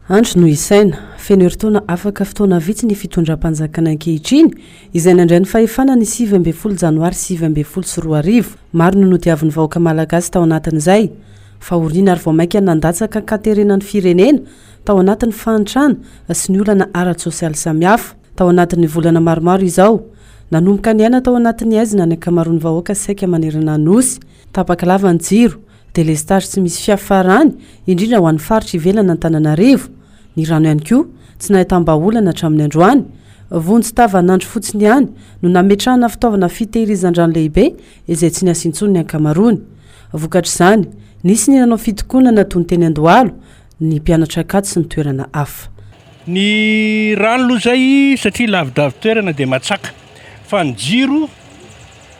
Andro no isaina. Feno herintaona afaka fotoana vitsy ny fitondram-panjakana ankehitriny, izay nandray ny fahefana ny 19 janoary 2019. Maro no nodiavin'ny vahoaka malagasy tao anatin'izay. Fahoriana ary vao mainka nandatsaka an-katerena ny firenena tao anatin'ny fahantrana sy ny olana ara-tsosialy samihafa. Tao anatin'ny volana maromaro izao, nanomboka niaina tao anatin'ny haizina ny ankamaroan'ny vahoaka saika manerana ny Nosy. Tapaka lava ny jiro, Delestazy tsy misy fiafarany, indrindra ho an'ny faritra ivelan'Antananarivo. Ny rano ihany koa, tsy nahitam-bahaolana hatramin'ny androany. Vonjy tavanandro fotsiny ihany no nametrahana fitaovana fitehirizan-drano lehibe izay tsy niasa intsony ny ankamaroany. Vokatr'izany, nisy ny nanao fitokonana toy ny teny Andohalo, ny mpianatra Ankatso sy ny toerana hafa. Ny rano aloha izay satria lavidavy-toerana dia matsaka fa ny jiro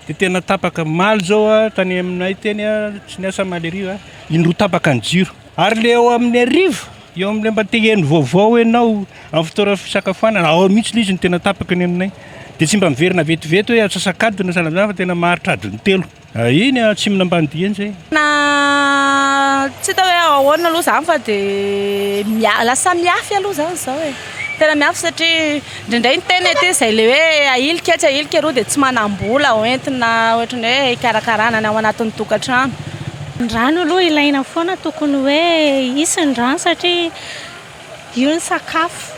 Dia tena tapaka omaly zao a, tany aminay teny a, tsy niasa omaly hariva, indroa tapaka ny jiro. Ary le ao amin'ny hariva, eo amin'ilay mba te hihaino vaovao ianao amin'ny fotoana fisakafoanana, ao mihitsy ilay izy no tena tapaka ny aminay. Dia tsy mba miverina vetivety hoe antsasak'adiny na sahala amin'izany fa tena maharitra adiny telo. Iny atsimon'Ambanidia iny izay. Tena tsy hita hoe ahoana aloha izany fa dia mia- lasa mihafy aloha izany izao e. Tena mihafy satria indraindray ny tena ety izay ilay hoe ahilika etsy ahilika eroa dia tsy manam-bola hoentina ohatran'ny hoe hikarakarana ny ao anatin'ny tokantrano. Ny rano aloha ilaina foana tokony hoe hisy ny rano satria io ny sakafo.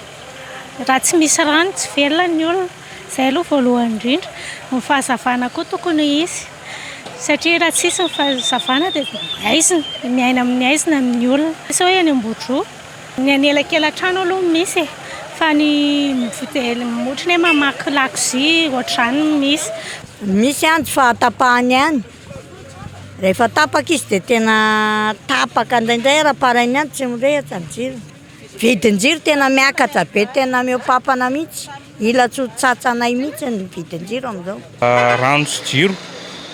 Raha tsy misy rano tsy velona ny olona. Izay aloha voalohany indrindra. Ny fahazavana koa tokony hisy satria raha tsisy ny fahazavana dia haizina, miaina amin'ny haizina ny olona. Asa hoe eny Ambodroa, ny anelakelan-trano aloha misy e, fa ny ohatran'ny hoe mamaky lakozia ohatr'izany no misy. Misy ihany tsy fahatapahany ihany, rehefa tapaka izy dia tena tapaka indraindray ara paraina ihany tsy mirehitra ny jiro. Vidin-jiro tena miakatra be tena mihoa-pampana mihitsy, ila tsy ho tsatsanay mihitsy ny vidin-jiro amin'izao. Rano sy jiro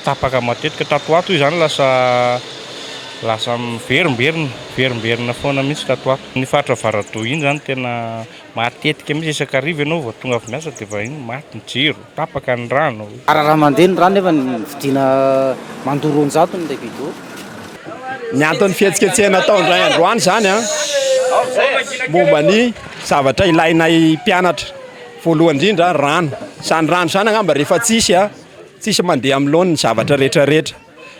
tapaka matetika, tato ho ato izany lasa lasa miverimberina, miverimberina foana mihitsy tato ho ato. Ny faritra Avaradoha iny izany tena matetika mihitsy isan-kariva ianao vao tonga avy miasa dia efa iny maty ny jiro, tapaka ny rano. Ary raha mandeha ny rano nefa vidiana mandoa 200 ny libido. Ny anton'ny fihetsiketsehana atao indray androany izany an, momba ny zavatra ilainay mpianatra. Voalohany indrindra rano. Izany rano izany angamba rehefa tsisy an, tsisy mandeha amin'ny laoniny ny zavatra rehetra rehetra.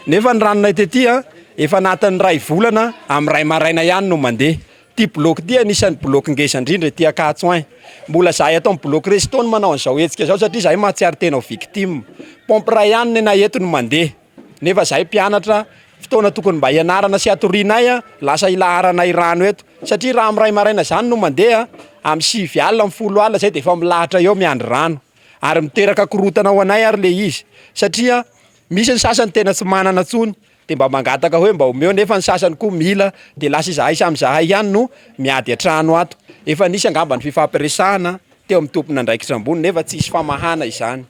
Nefa ny ranonay tety an, efa anatin'ny iray volana amin'ny iray maraina ihany no mandeha. Ity bloc ity anisan'ny bloc ngeza indrindra ety Ankatso ein. Mbola zahay ato amin'ny bloc resto no manao an'izao hetsika izao satria zahay mahatsiaro tena ho victime. Pompe iray ihany nenay eto no mandeha. Nefa zahay mpianatra, fotoana tokony mba hianarana sy hatorianay lasa ilaharanay rano eto. Satria raha amin'ny iray maraina izany no mandeha, amin'ny sivy alina, amin'ny folo alina zay dia efa milahatra eo miandry rano. Ary miteraka korontana ho anay ary le izy. Satria misy ny sasany tena tsy manana intsony. Dia mba mangataka hoe mba omeo nefa ny sasany koa mila dia lasa izahay samy izahay ihany no miady an-trano ato. Efa nisy angamba ny fifampiresahana teo amin'ny tompon'andraikitra ambony nefa tsisy famahana izany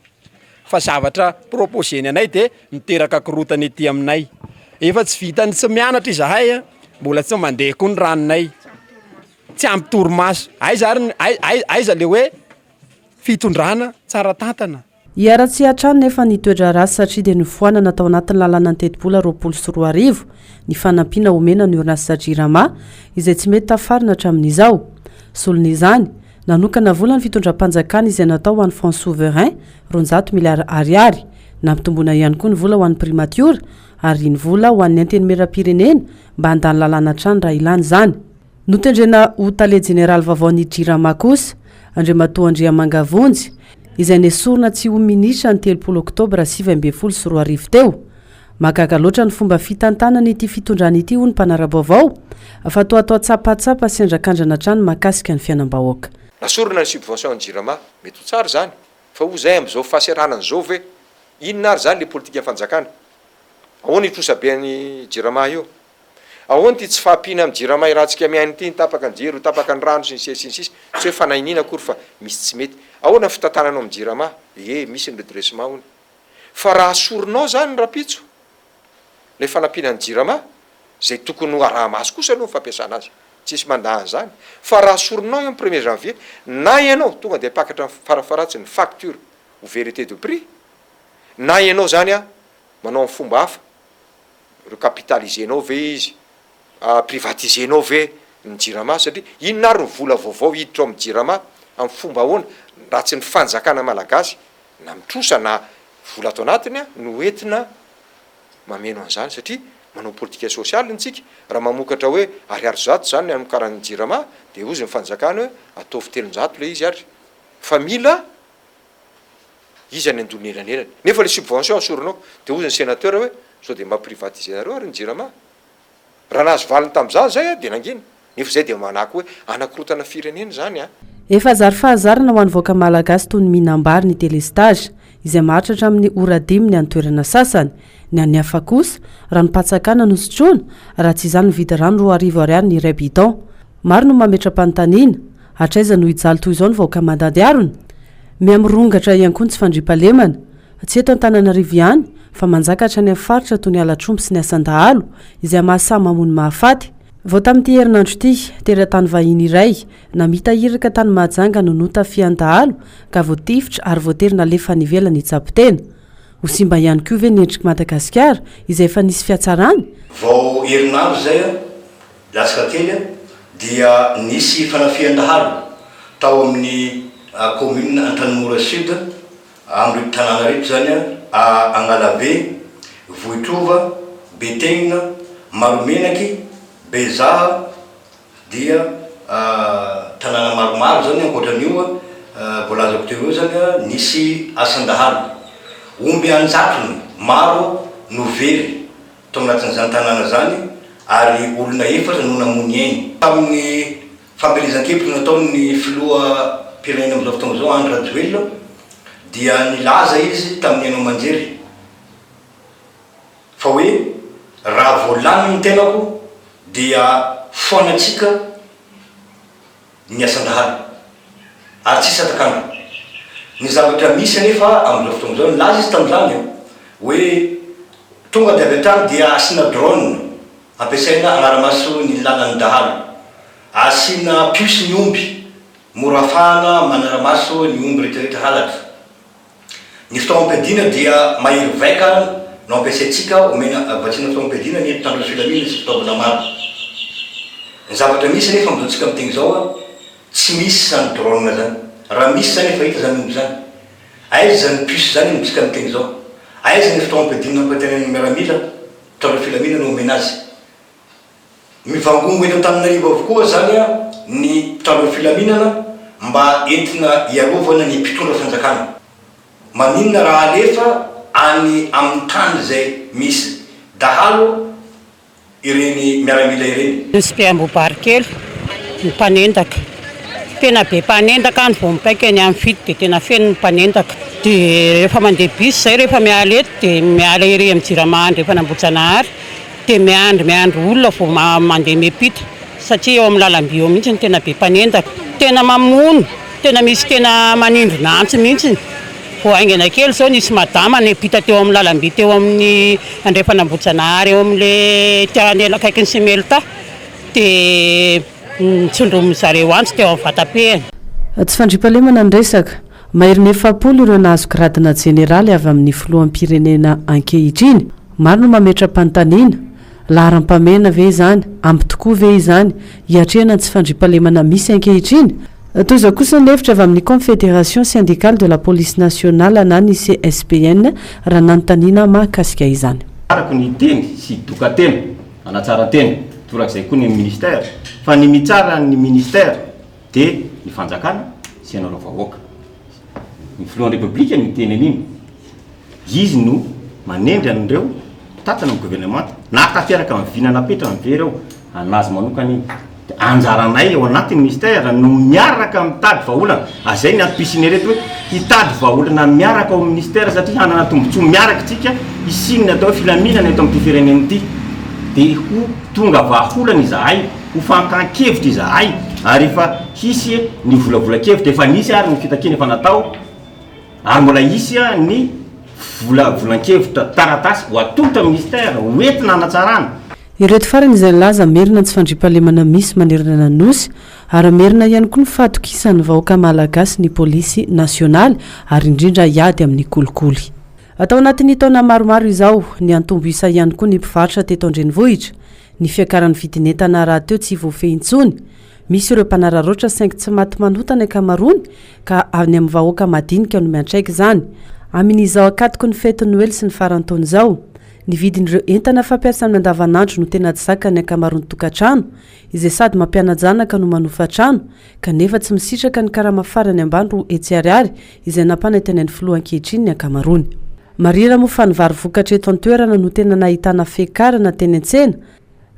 fa zavatra proposer-ny anay dia miteraka korontana ety aminay. Efa tsy vitan'ny tsy mianatra izahay, mbola tsy mandeha koa ny ranonay, tsy ampy torimaso. Aiza ary ny aiza le hoe fitondrana tsara tantana? Hiharatsy hatrany nefa ny toe-draharaha satria dia nofoanana tao anatin'ny lalànan'ny tetibola 2020 ny fanampiana omena ny orinasa Jirama izay tsy mety tafarina hatramin'izao. Solon'izany, nanokana vola ny fitondram-panjakana izay natao ho an'ny Fonds souverain, 200 miliara ariary. Nampitomboina ihany koa ny vola ho an'ny primatiora ary ny vola ho an'ny antenimierampirenena mba handany lalàna hatrany raha ilana izany. Notendrena ho tale jeneraly vaovaon'ny Jirama kosa, Andriamatoa Andriamanga Vonjy, izay nesorina tsy ho minisitra ny 30 oktobra 2019 teo. Mahagaga loatra ny fomba fitantanana ity fitondrana ity hoy ny mpanara-baovao, fa toa atao tsapatsapa sy andrakandrana hatrany mahakasika ny fiainam-bahoaka. Nasorina ny subvention an'ny Jirama, mety ho tsara izany, fa hoy izahay amin'izao fahaseranana izao ve, inona ary izany ilay politikan'ny fanjakana? Ahoana io trosa be an'ny Jirama io? Ahoana ity tsy fahampiana amin'ny jirama iarahantsika miaina ity, tapaka ny jiro, tapaka ny rano sy ny sisa sy ny sisa, tsy hoe fanahiniana akory fa misy tsy mety. Ahoana ny fitantananao amin'ny jirama? Ie, misy ny redressement hono. Fa raha asorinao izany rahampitso ilay fanampiana ny jirama, izay tokony ho araha-maso kosa aloha ny fampiasana azy, tsisy mandà an'izany, fa raha asorinao eo amin'ny premier janvier, na ianao tonga dia hampiakatra farafaharatsiny ny facture ho vérité de prix, na ianao izany manao amin'ny fomba hafa, Recapitaliser-nao ve izy? Privatiser-nao ve? ny Jirama satria inona ary ny vola vaovao hiditra ao amin'ny Jirama amin'ny fomba ahoana raha tsy ny fanjakana malagasy na mitrosa na vola ato anatiny no entina mameno an'izany satria manao politika sosialy ny tsika, raha mamokatra hoe ariary zato izany ny hamokaran'ny Jirama dia hozy ny fanjakana hoe ataovy 300 ilay izy ary fa mila iza ny andoha ny elanelany nefa ilay subvention asorinao dia hozy ny sénateur hoe sao dia mba privatiser-nareo ary ny Jirama. Raha nahazo valiny tamin'izany izay aho dia nangina, nefa izay dia manahy koa hoe hanakorontana firenena izany an! Efa zary fahazarana ho an'ny vahoaka malagasy toy ny mihinam-bary ny delestazy, izay maharitra hatramin'ny ora dimy ny any toerana sasany. Ny an'ny hafa kosa, ranom-patsakana no sotroina, raha tsy izany mividy rano 2000 ariary ny iray bidon. Maro no mametra-panontaniana, hatraiza no hijaly toy izao ny vahoaka mandady harona? Miha-mirongatra ihany koa ny tsy fandriampahalemana. Tsy eto Antananarivo ihany fa manjaka hatrany amin'ny faritra toy ny halatr'omby sy ny asan-dahalo izay mahasahy mamono mahafaty. Vao tamin'ity herinandro ity, teratany vahiny iray namita iraka tany Mahajanga no notafihan-dahalo ka voatifitra ary voatery nalefa any ivelany hitsabo tena. Ho simba ihany koa ve ny endrik'i Madagasikara izay efa nisy fihatsarany? Vao herinandro izay latsaka kely dia nisy fanafihan-dahalo tao amin'ny commune Antanimora Sud Amin'ireto tanàna ireto izany a, Agnalabe, Vohitrova, Betegnina, Maromenaky, Bezaha dia tanàna maromaro izany ankoatra an'io voalazako teo io izany nisy asan-dahalo. Omby an-jatony maro no very tao anatin'izany tanàna izany ary olona efatra no namoy ny ainy. Tamin'ny Fampielezan-kevitra nataon'ny filoham-pirenena amin'izao fotoana izao, Andry Rajoelina, dia nilaza izy tamin'ny haino aman-jery fa hoe raha vao lany ny tenako dia foanantsika ny asan-dahalo ary tsy hisy hatak'andro. Ny zavatra misy anefa amin'izao fotoana izao, nilaza izy tamin'izany hoe tonga dia avy hatrany dia asiana drone Ampiasaina hanara-maso ny lalan'ny dahalo. Asiana puce ny omby, mora afahana manara-maso ny omby rehetrarehetra halatra. Ny fitaovam-piadiana dia mahery vaika no ampiasaintsika, omena vatsiana fitaovam-piadiana ny mpitandro ny filaminana sy fitaovana maro. Ny zavatra misy anefa amin'izao tsika miteny izao, tsy misy izany drone izany. Raha misy izany efa hita izany omby izany. Aiza izany puce izany amintsika miteny izao? Aiza ny fitaovam-piadiana nampiasaina ny miaramila? Mpitandro filaminana no omena azy. Mivangongo eto Antananarivo avokoa izany ny mpitandro filaminana mba entina hiarovana ny mpitondra fanjakana. Maninona raha alefa any amin'ny tany izay misy dahalo ireny miaramila ireny? Nosy Be Ambohibarikely, ny mpanendaka. Tena be mpanendaka any vao mipaika eny amin'ny 7 dia tena feno ny mpanendaka. Dia rehefa mandeha bus izay rehefa miala eto dia miala ery amin'ny jirama andrefana Ambohijanahary dia miandry miandry olona vao mandeha miampita satria eo amin'ny lalamby eo mihitsy no tena be mpanendaka. Tena mamono, tena misy tena manindrona antsy mihitsy. Vao haingana kely izao nisy madama niampita teo amin'ny lalamby teo amin'ny andrefana Ambohijanahary eo amin'ilay akaikin'ny Semelta dia Nitsondromin'ny zareo antsy teo amin'ny vatam-pehiny. Tsy fandriampahalemana ny resaka. Maherin'ny 40 ireo nahazo gradina jeneraly avy amin'ny filoham-pirenena ankehitriny. Maro no mametra-panontaniana, laharam-pahamehana ve izany? Ampy tokoa ve izany hiatrehana ny tsy fandriampahalemana misy ankehitriny? Toy izao kosa ny hevitra avy amin'ny Confédération Syndicale de la Police Nationale na ny CSPN raha nanontaniana mahakasika izany. Araka ny teny sy doka-tena. Manatsara tena, torak'izay koa ny ministère, fa ny mitsara ny ministère dia ny fanjakana sy ianareo vahoaka. Ny filohan'ny repoblika no miteny an'iny, izy no manendry an'ireo mpitantana ny governemanta, na tafiaraka amin'ny vina napetrany ve ireo, an'azy manokana iny. Dia anjaranay ao anatin'ny ministère no miaraka mitady vahaolana, ary izay ny antom-pisiana ireto hoe hitady vahaolana miaraka ao amin'ny ministère satria hanana tombontsoa miaraka isika hisian'ny atao hoe filaminana eto amin'ity firenena ity, dia ho tonga vahaolana izahay, ho fankan-kevitra izahay, ary efa hisy ny volavolan-kevitra, efa nisy ary ny fitakiana efa natao, ary mbola hisy ny volavolan-kevitra taratasy ho atolotra amin'ny ministère ho entina hanatsarana. Ireto farany izay nilaza hamerina ny tsy fandriampahalemana misy manerana ny Nosy ary hamerina ihany koa ny fahatokisan'ny vahoaka Malagasy ny polisy nasionaly ary indrindra hiady amin'ny kolikoly. Tao anatin'ny taona maromaro izao, niantombo isa ihany koa ny mpivarotra teto an-drenivohitra. Ny fiakaran'ny vidin'entana rahateo tsy voafehy intsony. Misy ireo mpanararaotra saingy tsy maty manota ny ankamaroany ka any amin'ny vahoaka madinika no miantraika izany. Amin'izao ankatoky ny fety Noely sy ny faran'ny taona izao, ny vidin'ireo entana fampiasa amin'ny andavanandro no tena tsy zakan'ny ankamaroan'ny tokantrano, izay sady mampiana-janaka no manofa trano, kanefa tsy misitraka ny karama farany ambany 200 ariary izay nampanantenain'ny filoha ankehitriny ny ankamaroany. Marihina moa fa ny vary vokatra eto an-toerana no tena nahitana fiakarana teny an-tsena,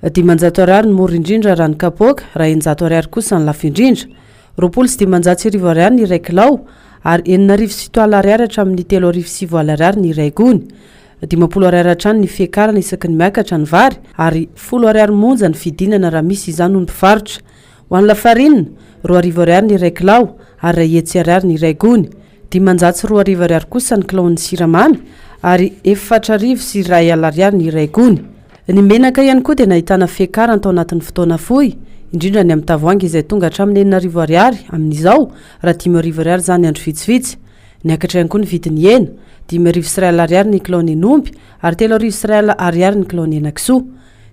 500 ariary ny mora indrindra raha ny kapoaka, raha 600 ariary kosa ny lafo indrindra. 1420 ariary ny iray kilao ary 6700 ariary hatramin'ny 3900 ariary ny iray gony. 50 ariary hatrany ny fiakarana isaky ny miakatra ny vary ary folo ariary monja ny fidinana raha misy izany hoy ny mpivarotra. Ho an'ny lafarinina, 2000 ariary ny iray kilao ary 100 ariary ny iray gony. 2500 ariary kosa ny kilaon'ny siramamy ary 4001 ariary ny iray gony. Ny menaka ihany koa dia nahitana fiakarana tao anatin'ny fotoana fohy, indrindra ny amin'ny tavoahangy izay tonga hatramin'ny 6000 ariary amin'izao raha 5000 ariary izany andro vitsivitsy. Niakatra ihany koa ny vidin'ny hena, 1005 ariary ny kilaon'ny hen'omby ary 3100 ariary ny kilaon'ny henakisoa.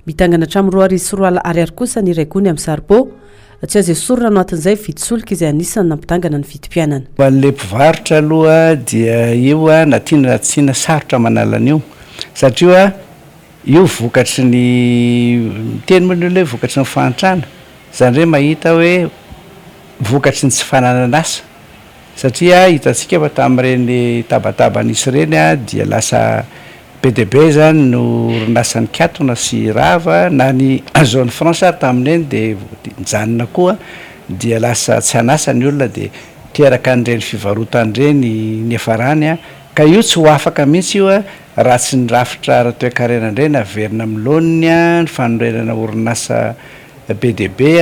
Mitangana hatramin'ny 2200 ariary kosa ny iray gony amin'ny saribô. Tsy azo esorina ao anatin'izay vidy solika izay anisan'ny nampidangana ny vidim-piainana. Ho an'ilay mpivarotra aloha dia io na tiana na tsy tiana sarotra manala an'io satria io vokatry ny, miteny moa ny olona hoe vokatry ny fahantrana, izany hoe mahita hoe vokatry ny tsy fananana asa satria hitantsika fa tamin'ireny tabataba nisy ireny dia lasa Be dia be izany no orinasa nikatona sy rava, na ny zone franche ary tamin'ireny dia nijanona koa, dia lasa tsy an'asa ny olona dia teraka an'ireny fivarotana ireny niafarany, ka io tsy ho afaka mihitsy io raha tsy ny rafitra ara-toekarena indray no averina amin'ny laoniny, ny fanorenana orinasa be dia be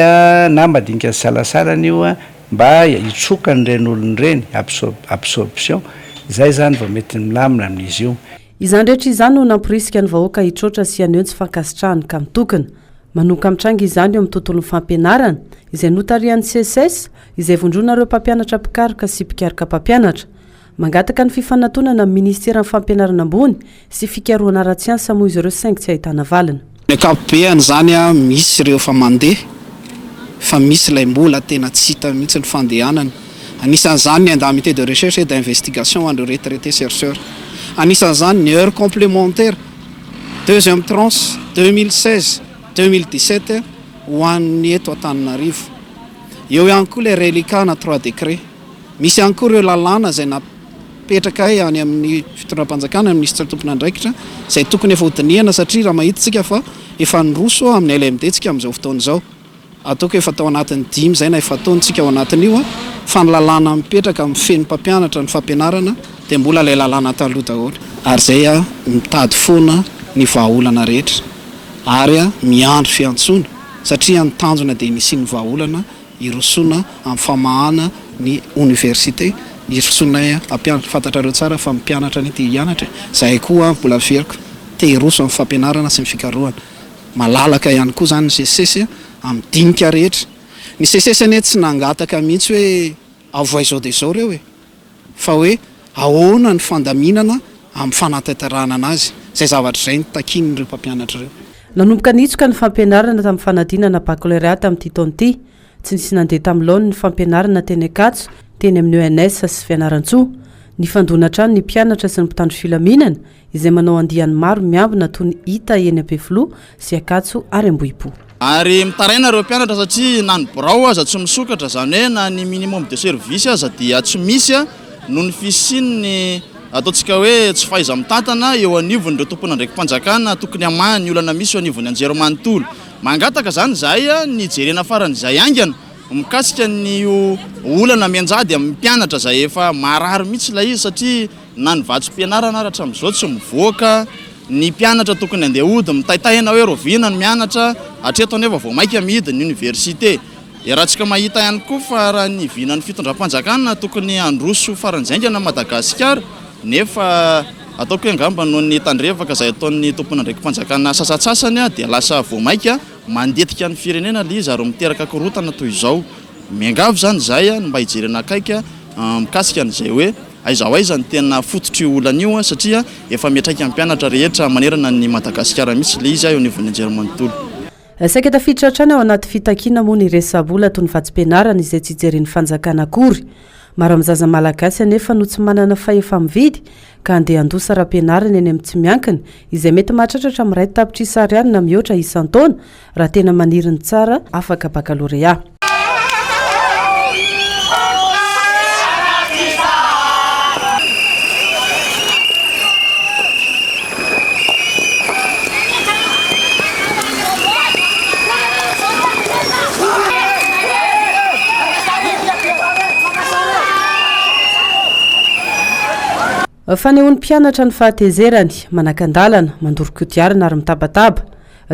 na madinika ny salasalany io mba hitroka an'ireny olona ireny, absorption, izay izany vao mety milamina amin'izy io. Izany rehetra izany no namporisika ny vahoaka hitroatra sy haneho ny tsy fankasitrahany ka mitokona. Manomboka mitranga izany eo amin'ny tontolon'ny fampianarana, izay notarihan'ny Seces, izay vondronareo mpampianatra mpikaroka sy mpikaroka mpampianatra. Mangataka ny fifanatonana amin'ny minisiteran'ny fampianarana ambony sy fikarohana ara-tsiansa moa izy ireo saingy tsy ahitana valiny. Ny ankapobeany izany misy ireo efa mandeha fa misy ilay mbola tena tsy hita mihitsy ny fandehanany. Anisan'izany ny indemnité de recherche et d'investigation ho an'ireo retraités chercheurs. Anisan'izany ny heures complémentaires deuxième tranche 2016, 2017 ho an'ny eto Antananarivo. Eo ihany koa ilay reliquat na trois décrets. Misy ihany koa ireo lalàna izay napetrakay any amin'ny fitondram-panjakana, ny minisitra tompon'andraikitra, izay tokony efa hodinihana satria raha mahita isika fa efa niroso amin'ny LMD tsika amin'izao fotoana izao. Ataoko efa tao anatin'ny dimy izay na efa-taona isika ao anatin'io fa ny lalàna mipetraka mifehy ny mpampianatra ny fampianarana dia mbola ilay lalàna taloha daholo. Ary izay mitady foana ny vahaolana rehetra ary miandry fiantsoana satria ny tanjona dia ny hisian'ny vahaolana Hirosoana amin'ny famahana ny oniversite, hirosoanay hampianatra, fantatrareo tsara fa ny mpianatra anie te hianatra e, zahay koa mbola averiko te hiroso amin'ny fampianarana sy ny fikarohana. Malalaka ihany koa izany ny Seces amin'ny dinika rehetra. Ny Seces anie tsy nangataka mihitsy hoe avoay izao dia izao ireo e. fa hoe ahoana ny fandaminana amin'ny fanatanterahana anazy, izay zavatra izay no takian'ireo mpampianatra ireo. Nanomboka nitsoka ny fampianarana tamin'ny fanadinana baccalauréat tamin'ity taona ity. Tsy nisy nandeha tamin'ny laoniny ny fampianarana teny Ankatso, teny amin'ny ENS sy Fianarantsoa. Nifandona hatrany ny mpianatra sy ny mpitandro filaminana, izay manao andiany maro miambina toy ny hita eny Ampefiloha sy Ankatso ary Ambohipo. Ary mitaraina ireo mpianatra satria na ny birao aza tsy misokatra, izany hoe na ny minimum de service aza dia tsy misy noho ny fisian'ny ataontsika hoe tsy fahaiza-mitantana eo anivon'ireo tompon'andraiki-panjakana tokony hamaha ny olana misy eo anivon'ny anjerimanontolo. Mangataka izany izahay ny hijerena faran'izay haingana mikasika ny olana mianjady amin'ny mpianatra izay efa marary mihitsy ilay izy satria Na ny vatsim-pianarana ary hatramin'izao tsy mivoaka, ny mpianatra tokony handeha hody mitaitaina hoe rahoviana no mianatra, hatreto anefa vao mainka mihidy ny oniversite. Iarahantsika mahita ihany koa fa raha ny vinan'ny fitondram-panjakana tokony handroso faran'izay haingana Madagasikara nefa ataoko hoe angamba noho ny tandrevaka izay ataon'ny tompon'andraiki-panjakana sasantsasany dia lasa vao mainka mandetika ny firenena ilay izy ary miteraka korontana toy izao. Miangavy izany izahay ny mba hijerena akaiky mikasika an'izay hoe Aiza ho aiza ny tena fototr'io olana io satria efa miantraika amin'ny mpianatra rehetra manerana an'i Madagasikara mihitsy ilay izy eo anivon'ny anjerimanontolo. Saika tafiditra hatrany ao anaty fitakiana moa ny resa-bola toy ny vatsim-pianarana izay tsy jeren'ny fanjakana akory. Maro amin'ny zaza malagasy anefa no tsy manana fahefa-mividy ka handeha handoa saram-pianarana eny amin'ny tsy miankina izay mety mahatratra hatramin'ny iray tapitrisa ariary na mihoatra isan-taona raha tena maniry ny tsara afaka bakalorea. Fanehoan'ny mpianatra ny fahatezerany, manakan-dalana, mandoro kodiarana ary mitabataba.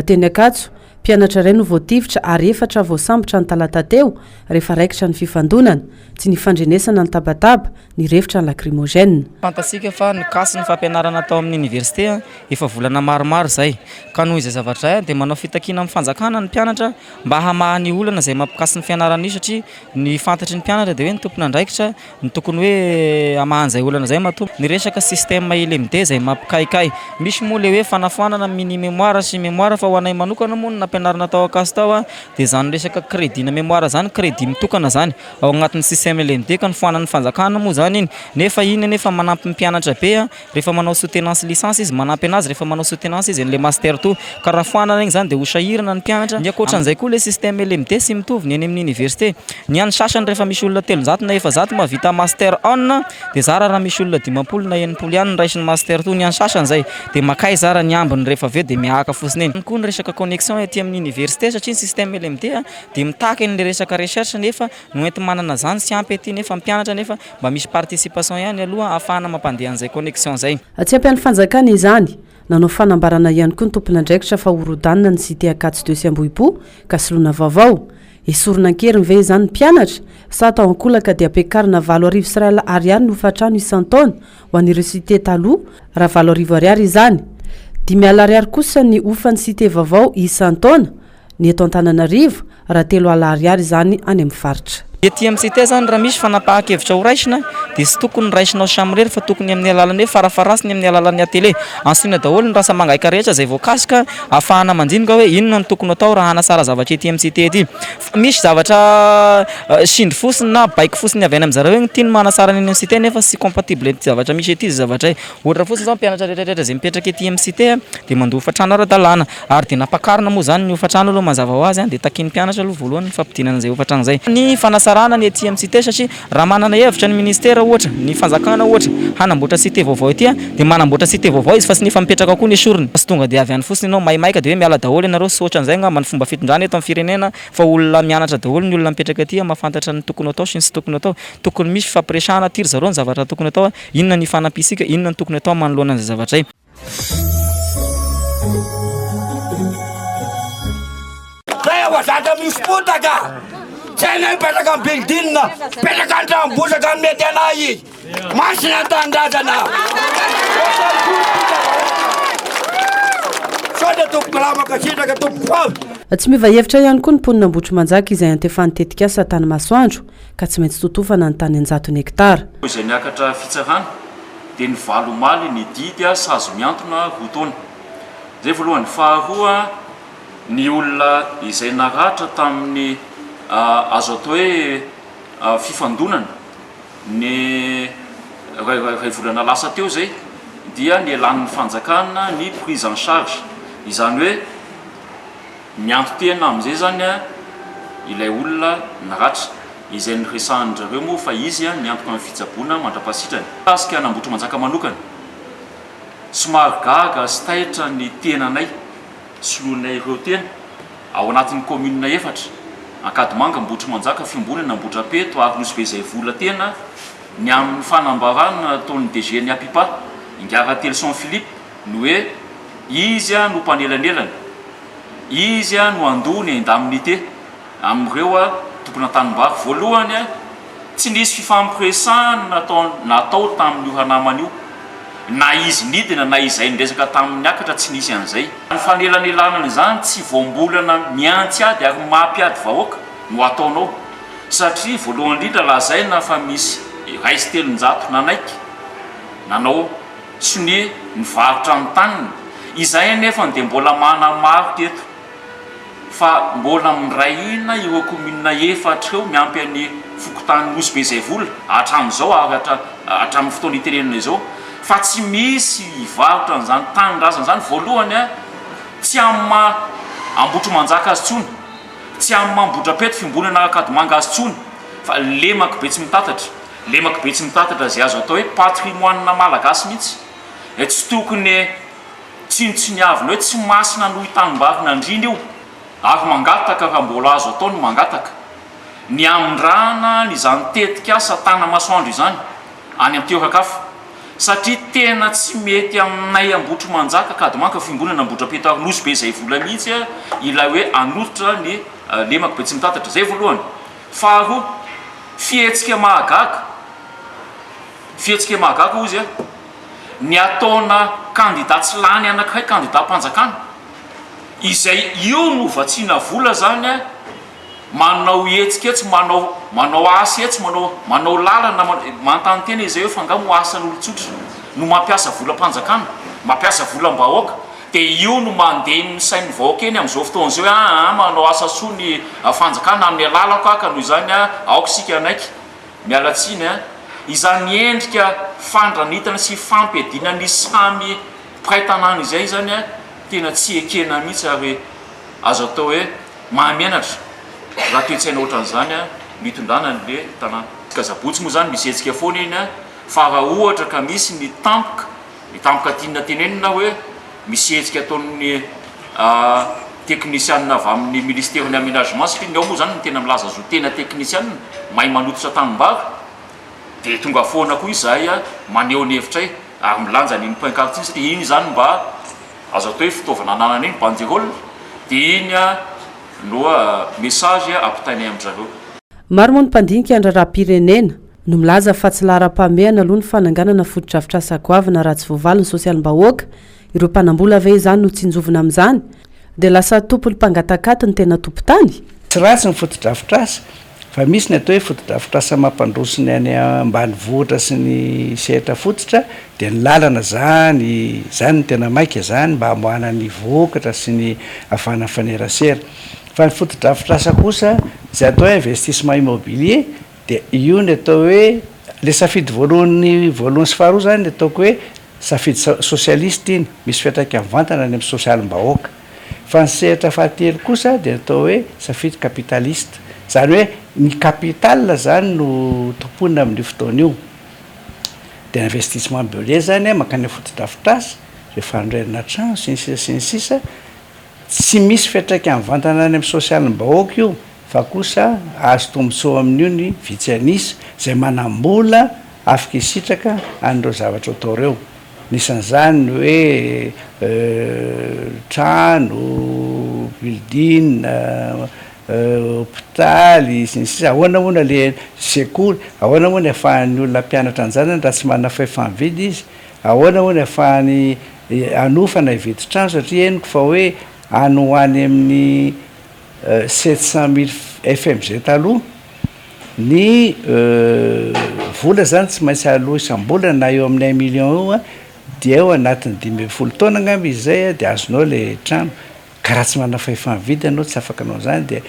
Teny Ankatso, mpianatra iray no voatifitra ary efatra voasambotra ny talata teo rehefa raikitra ny fifandonana. Tsy nifandrenesana ny tabataba, nirefotra ny lacrymogène. Fantatsika fa nikasy ny fampianarana tao amin'ny oniversite efa volana maromaro izay, ka noho izay zavatra izay dia manao fitakiana amin'ny fanjakana ny mpianatra mba hamaha ny olana izay mampikasy ny fianarana io satria ny fantatry ny mpianatra dia hoe ny tompon'andraikitra no tokony hoe hamaha an'izay olana izay matoa ny resaka système LMD izay mampikaikay. Misy moa ilay hoe fanafoanana mini mémoire sy mémoire fa ho anay manokana moa ny nampianarina tao Ankatso tao dia izany resaka crédit-na mémoire izany crédit mitokana izany ao agnatin'ny système LMD ka nofoanan'ny fanjakana moa izany iny nefa iny anefa manampy ny mpianatra be rehefa manao soutenance licence izy manampy anazy rehefa manao soutenance izy an'ilay master toa ka raha foanana iny zany dia ho sahirana ny mpianatra. Ny ankoatran'izay koa ilay système LMD tsy mitovy ny eny amin'ny université. Ny an'ny sasany rehefa misy olona 300 na 400 mahavita master one dia zara raha misy olona 50 na 60 ihany ny raisin'ny master two ny an'ny sasany izay dia makaiza ara ny ambiny rehefa avy eo dia mihahaka fotsiny eny. Koa ny resaka connexion ety amin'ny université satria ny système LMD dia mitaky an'ilay resaka recherche nefa no enti-manana izany tsy ampy ety nefa mpianatra nefa Mba misy participation ihany aloha ahafahana mampandeha an'izay connexion zay. Tsy ampy an'ny fanjakana izany. Nanao fanambarana ihany koa ny tompon'andraikitra fa horodanina ny cité Ankatso 2 sy Ambohipo ka soloina vaovao. Esorina an-keriny ve izany ny mpianatra sa atao ankolaka dia ampiakarina 8000 ariary ny hofantrano isan-taona ho an'ireo cité taloha raha 8000 ariary izany. 5000 ariary kosa ny hofan'ny cité vaovao isan-taona. ny eto Antananarivo, raha 30 ariary izany any amin'ny faritra. Ety amin'ny CT izany raha misy fanapahan-kevitra ho raisina dia tsy tokony raisinao samirery fa tokony amin'ny alalan'ny hoe farafaharasiny amin'ny alalan'ny atelier. Antsoina daholo ny rasa-mangaika rehetra izay voakasika ahafahana mandinika hoe inona no tokony atao raha hanatsara zavatra ety amin'ny CT ety. Fa misy zavatra tsindry fotsiny na baiko fotsiny avy any amin'zareo hoe ity no manatsara ny eny amin'ny CT nefa tsy compatible amin'ity zavatra misy ety izay zavatra izay. Ohatra fotsiny izao mpianatra rehetra rehetra izay mipetraka ety amin'ny CT dia mandoa hofantrano ara-dalàna. Ary dia nampakarina moa izany ny hofantrano aloha mazava ho azy dia takian'ny mpianatra aloha voalohany ny fampidinana izay hofantrano izay. Ny fanasarahana ny ety amin'ny cité satria raha manana hevitra ny ministera ohatra, ny fanjakana ohatra hanamboatra cité vaovao ety dia manamboatra cité vaovao izy fa tsy ny efa mipetraka koa no esoriny. Tsy tonga dia avy any fotsiny ianao maimaika dia hoe miala daholo ianareo, tsy ohatran'izay angamba ny fomba fitondrana eto amin'ny firenena fa olona mianatra daholo ny olona mipetraka aty mahafantatra ny tokony atao sy ny tsy tokony atao. Tokony misy fifampiresahana aty ry zareo ny zavatra tokony atao, inona ny ifanampiantsika, inona no tokony atao manoloana an'izay zavatra izay. Zay aho zatra misy potaka. Tsy hainay mipetraka amin'ny building, mipetraka an-trano bozaka no mety anay. Masina ny tanindrazana. Misaotra tompoko lahy mankasitraka tompoko vavy. Tsy miova hevitra ihany koa ny mponina Ambohitrimanjaka izay antefan'ny tetikasa tany Masoandro ka tsy maintsy totofana ny tany an-jatony hektara. Izay niakatra fitsarana dia ny valo omaly ny didy sazy mihantona roa taona. Izay voalohany. Faharoa, ny olona izay naratra tamin'ny azo atao hoe fifandonana ny iray volana lasa teo izay dia nialan'ny fanjakana ny prise en charge. Izany hoe mianto-tena amin'izay izany ilay olona naratra. Izay niresahan-dry zareo moa fa izy niantoka ny fitsaboana mandra-pahasitrany. Mikasika an'Ambohitrimanjaka manokana, somary gaga sy taitra ny tenanay, soloinay ireo tena, ao anatin'ny kaominina efatra, Ankadimanga, Ambohitrimanjaka, Fiombonana, Ambohidrapeto ary Nosy Be izay vola tena, ny amin'ny fanambarana nataon'ny DG ny Apipa, Ingahy Ratelison Philippe, ny hoe izy no mpanelanelana, izy no handoa ny indemnité. Amin'ireo tompona tanimbary. Voalohany, tsy nisy fifampiresahana natao natao tamin'io ranamana io. Na izy nidina na izay niresaka taminy niakatra tsy nisy an'izay. Ny fanelanelanana izany tsy voambolana mihantsy ady ary mampiady vahoaka no ataonao. Satria voalohany indrindra lazaina fa misy 301 nanaiky nanao sonia nivarotra ny taniny. Izay anefa dia mbola manamarika eto. fa mbola miray hina ireo kaominina efatra ireo miampy an'i fokontany Nosy Be Zaivola hatramin'izao ary hatramin'ny fotoana itenenana izao fa tsy misy hivarotra an'izany tanindrazana izany voalohany a tsy amin'ny maha Ambohitrimanjaka azy intsony, tsy amin'ny maha Ambohidrapeto fiombonana Ankadimanga azy intsony fa lemaky Betsimitatatra, lemaky Betsimitatatra izay azo atao hoe patrimoine malagasy mihitsy, tsy tokony tsinontsiniavina hoe tsy masina noho io tanimbarin'andriana io ary mangataka raha mbola azo atao ny mangataka ny hamindrana an'izany tetikasa Tanamasoandro izany any an-toeran-kafa satria tena tsy mety aminay Ambohitrimanjaka, Ankadimanka, Fiangonana Ambohidrapeto ary Nosy Be izay vola mihitsy ilay hoe hanoritra ny lemako Betsimitatatra. Izay voalohany. Faharoa, fihetsika mahagaga, fihetsika mahagaga hozy a, ny ataona kandida tsy lany anankiray kandidam-panjakana, izay io no vatsiana vola zany a, manao hetsika etsy, manao manao asa etsy, manao manao lalana, manontany tena izay hoe fa angaha moa asan'olon-tsotra no mampiasa volam-panjakana, mampiasa volam-bahoaka, dia io no mandeha ny sain'ny vahoaka eny amin'izao fotoana izao hoe aa manao asa soa ny fanjakana amin'ny alalako aho ka noho izany aoka isika hanaiky. Miala tsiny an! Izany endrika fandranitana sy fampiadiana ny samy mpiray tanàna izay izany an, tena tsy ekena mihitsy ary azo atao hoe mahamenatra raha toe-tsaina ohatran'izany an no itondrana an'le tanàna. Kazabotsy moa izany misy hetsika foana eny an, fa raha ohatra ka misy ny tampoka, ny tampoka tiana tenenina hoe misy hetsika ataon'ny teknisianina avy amin'ny ministeran'ny aménagement satria ny ao moa izany no tena milaza azy ho tena teknisianina mahay manototra tanimbary dia tonga foana koa izahay maneho ny hevitray ary milanja an'iny pancarte iny satria iny izany mba azo atao hoe fitaovana ananana iny banderole dia iny no message ampitainay amin-dry zareo. Maro moa ny mpandinika ny raharaham-pirenena no milaza fa tsy laharam-pahamehana aloha ny fananganana fotodrafitrasa goavana raha tsy voavaly ny sosialim-bahoaka. Ireo mpanam-bola ve izany no tsinjovina amin'izany? Dia lasa tompon'ny mpangatakaty ny tena tompon-tany? Tsy ratsy ny fotodrafitrasa fa misy ny atao hoe fotodrafitrasa mampandroso ny any ambanivohitra sy ny sehatra fototra dia ny lalana zany, zany no tena maika zany mba hamoahana ny vokatra sy ny ahafahana mifanerasera. Fa ny fotodrafitrasa kosa izay atao hoe investissement immobilier dia io ny atao hoe le safidy voalohany voalohany sy faharoa zany ny ataoko hoe safidy socialiste iny, misy fiantraikany mivantana any amin'ny sosialim-bahoaka. Fa ny sehatra fahatelo kosa dia ny atao hoe safidy capitaliste. Izany hoe ny capital zany no tompoina amin'io fotoana io. Dia investissement immobilier zany mankany amin'ny fotodrafitrasa, rehefa fanorenana trano sy ny sisa sy ny sisa. Tsy misy fiantraikany mivantana any amin'ny sosialim-bahoaka io fa kosa azo tombontsoa amin'io ny vitsy an'isa izay manam-bola afaka hisitraka an'ireo zavatra atao ireo. Anisan'izany ny hoe trano, building, hopitaly sy ny sisa Ahoana moa na le sekoly, ahoana moa ny ahafahan'ny olona hampianatra an-janany raha tsy manana fahefa-mividy izy? Ahoana moa ny ahafahany hanofa na hividy trano satria henoko fa hoe any ho any amin'ny 700 mille FMG taloha ny vola zany tsy maintsy aloa isam-bolana na eo amin'ny un million eo dia eo anatin'ny 15 taona angamba izy izay dia azonao ilay trano ka raha tsy manana fahefa-mividy ianao tsy afaka hanao an'izany dia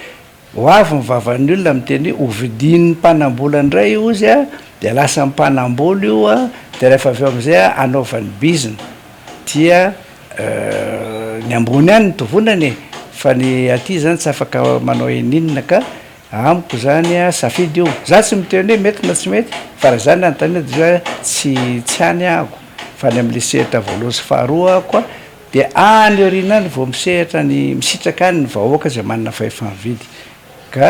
Ho avy ny vavan'ny olona miteny hoe hovidian'ny mpanambola indray io ozy a, dia lasa mpanambola io a, dia rehefa avy eo amin'izay a anaovany bizina, dia ny ambony ihany no tovonana e, fa ny aty zany tsy afaka manao ininona ka amiko zany a safidy io, za tsy miteny hoe mety na tsy mety fa raha za no anontaniana dia hoe tsy tsy any ahako fa any am'le sehatra voalohany sy faharoa ahako a, Dia any aoriana any vao misehatra ny, misitraka any ny vahoaka izay manana fahefa-mividy. Ka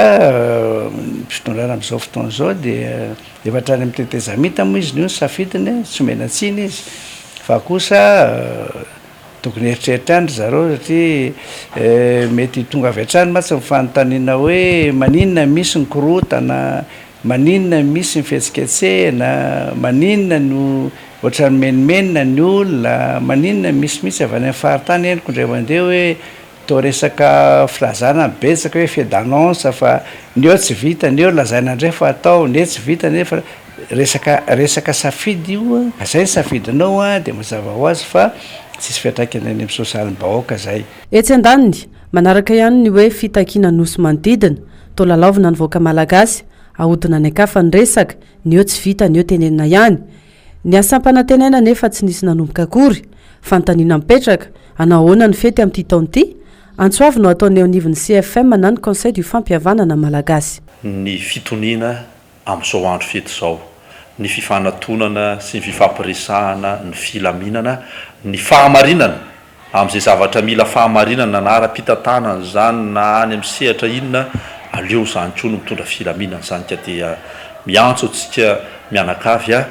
ny fitondrana amin'izao fotoana izao dia efa hatrany amin'ny tetezamita moa izy no ny safidiny, tsy omena tsiny izy, fa kosa tokony hieritreritra ihany ry zareo satria mety tonga avy hatrany mantsy ny fanontaniana hoe maninona misy ny korontana, Maninona no misy ny fihetsiketsehana, maninona no ohatran'ny mimenomenona ny olona, maninona no misy mihitsy avy any amin'ny faritany henoko indray mandeha hoe toa resaka filazana no betsaka hoe effet d'annonce fa ny eo tsy vita, ny eo lazaina indray fa atao, ny etsy vita nefa resaka resaka safidy io, zay ny safidinao dia mazava ho azy fa tsisy fiantraikany any amin'ny sosialim-bahoaka zay. Etsy andaniny, Manaraka ihany ny hoe fitakiana nosy manodidina, toa lalaovina ny vahoaka malagasy, ahodina any an-kafa ny resaka, ny eo tsy vita ny eo tenenina ihany. Ny asa ampanantenaina anefa tsy nisy nanomboka akory. Fanontaniana mipetraka, hanao ahoana ny fety amin'ity taona ity? Antso avo no ataon'ny eo anivon'ny CFM na ny Conseil du Fampihavanana Malagasy. Ny fitoniana amin'izao andro fety izao, ny fifanatonana sy ny fifampiresahana, ny filaminana, ny fahamarinana amin'izay zavatra mila fahamarinana na ara-pitantanana izany na any amin'ny sehatra inona, aleo izany koa no mitondra filaminana izany ka dia miantso antsika mianakavy aho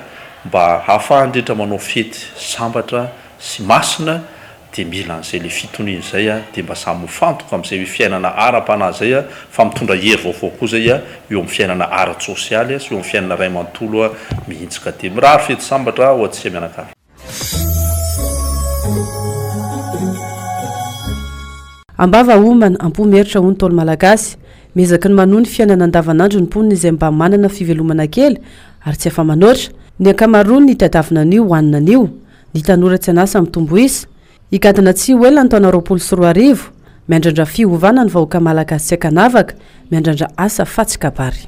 mba hahafahan'ny rehetra manao fety sambatra sy masina dia mila an'izay le fitoniana izay a, dia mba samy mifantoka amin'izay hoe fiainana ara-panahy izay a, fa mitondra hery vaovao koa izay a, eo amin'ny fiainana ara-tsosialy sy eo amin'ny fiainana iray manontolo a mihitsy ka dia mirary fety sambatra ho antsika mianakavy. Am-bava homana, am-po mieritra hoy ny Ntaolo Malagasy. Miezaky ny manohy ny fiainana andavanandro ny mponina izay mba manana fivelomana kely ary tsy afa-manoatra. Ny ankamaroany ny tadiavina anio hohanina anio. Ny tanora tsy an'asa mitombo isa. Higadona tsy ho ela ny taona 2020. Miandrandra fiovana ny vahoaka malagasy tsy ankanavaka, miandrandra asa fa tsy kabary.